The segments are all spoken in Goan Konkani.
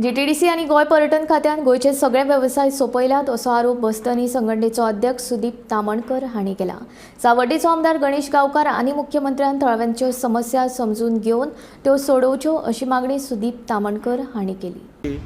जीटीडीसी आनी गोंय पर्यटन खात्यान गोंयचे सगळे वेवसाय सोंपयल्यात असो आरोप बस्तनी संघटनेचो अध्यक्ष सुदीप तामणकर हांणी केला. सावर्डेचो आमदार गणेश गांवकार आनी मुख्यमंत्र्यान थळाव्यांच्यो समस्या समजून घेवन त्यो सोडोवच्यो अशी मागणी सुदीप तामणकर हांणी केली.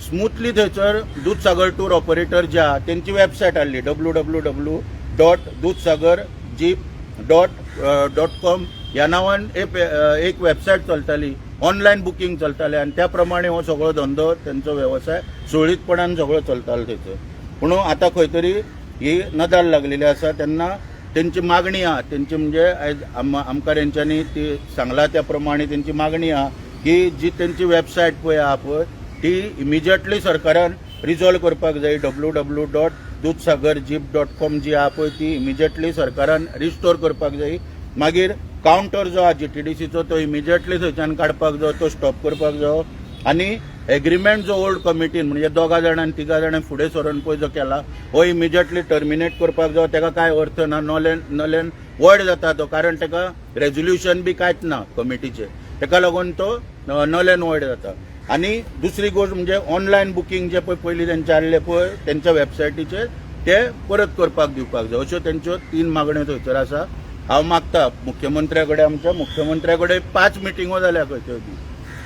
स्मूथली थंयसर दुधसागर टूर ऑपरेटर जे आहा तेंची वेबसायट आहली www.dudhsagarjeep.dot com ह्या नांवान एक वेबसायट चलताली, ऑनलायन बुकींग चलतालें आनी त्या प्रमाणे हो सगळो धंदो, तेंचो वेवसाय सुरळीतपणान सगळो चलतालो थंयसर. पूण आतां खंय तरी ही नदर लागलेली आसा. तेन्ना तेंची मागणी आहा, तेंची म्हणजे आयज आमकां तेंच्यांनी ती सांगला त्या प्रमाणे तेंची मागणी आहा की जी तेंची वेबसायट पळय आहा पळय, ती इमिजिएटली सरकारान रिजॉल्व करपाक जाय. www.dudhsagarjeep.com जी आहा पळय, ती इमिजिएटली सरकारान रिस्टोर करपाक जाय. मागीर कावंटर जो आहा जीटीडीसीचो, तो इमिजिएटली थंयच्यान काडपाक जायो, तो स्टॉप करपाक जायो. आनी एग्रीमेंट जो ओल्ड कमिटीन, म्हणजे दोगा जाणांनी तिगा जाणांनी फुडें सरून पळय जो केला, हो इमिजिएटली टर्मिनेट करपाक जायो. ताका कांय अर्थ ना, नॉल एंड वॉयड जाता तो, कारण ताका रेजोल्युशन बी कांयच ना कमिटीचें. ताका लागून तो नल एंड वॉयड जाता. आनी दुसरी गोश्ट म्हणजे ऑनलायन बुकींग जे पळय पयलीं तेंचे आहले पळय तेंच्या वेबसायटीचेर, ते परत करपाक दिवपाक जाय. अश्यो तेंच्यो तीन मागण्यो थंयसर आसा. हांव मागता मुख्यमंत्र्या कडेन, आमच्या मुख्यमंत्र्या कडेन पांच मिटिंगो जाल्या खंय थंय बी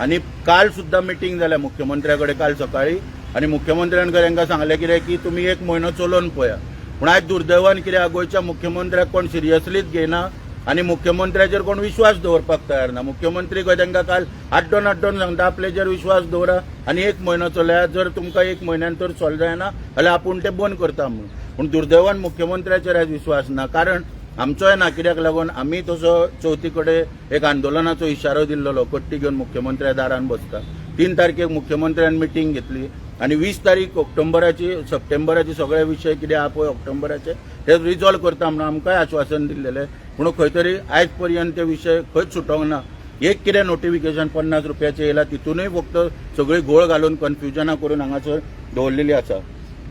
आनी काल सुद्दां मिटींग जाल्या मुख्यमंत्र्या कडेन काल सकाळी. आनी मुख्यमंत्र्यान तांकां सांगलें कितें की तुमी एक म्हयनो चलोवन पळया. पूण आयज दुर्दैवान कितें आहा, गोंयच्या मुख्यमंत्र्याक कोण सिरियसलीच घेयना आनी मुख्यमंत्र्याचेर कोण विश्वास दवरपाक तयार ना. मुख्यमंत्री खंय तांकां काल आड्डोन आड्डोन सांगता, आपल्याचेर विश्वास दवरा आनी एक म्हयनो चलया, जर तुमकां एक म्हयन्यान तर सॉल्व जायना जाल्यार आपूण ते बंद करता म्हणून. पूण दुर्दैवान मुख्यमंत्र्याचेर आयज विश्वास ना, कारण आमचोय ना. कित्याक लागून आमी तसो चवथी कडेन एक आंदोलनाचो इशारो दिल्लो, कट्टी घेवन मुख्यमंत्र्या दारान बसता. 3 तारखेक मुख्यमंत्र्यान मिटींग घेतली आनी 20 तारीख ऑक्टोबराची, सप्टेंबराची सगळे विशय कितें आहा पळय ऑक्टोबराचे, ते रिजॉल्व करता म्हणून आमकांय आश्वासन दिल्लेलें. पूण खंय तरी आयज पर्यंत ते विशय खंयच सुटोंक ना. एक कितें नोटिफिकेशन 50 रुपयाचें येयला, तितूनय फक्त सगळी घोळ घालून कन्फ्युजनां करून हांगासर दवरलेली आसा.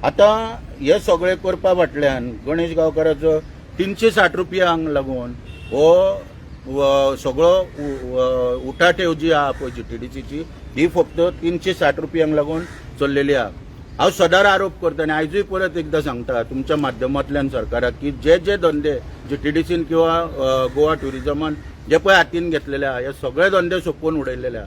आतां हे सगळें करपा फाटल्यान गणेश गांवकाराचो 360 रुपयांक लागून हो सगळो उठाठेव जी आहा पळय जीटीडीसीची, ही फक्त 360 रुपयांक लागून चल्लेली आहा. हांव सदांच आरोप करता आनी आयजूय परत एकदां सांगता तुमच्या माध्यमांतल्यान सरकाराक की जे जे धंदे जीटीडीसीन किंवा गोवा ट्युरिजमान जे पळय हातीन घेतलेले आहा, हे सगळे धंदे सोंपोवन उडयलेले आहा.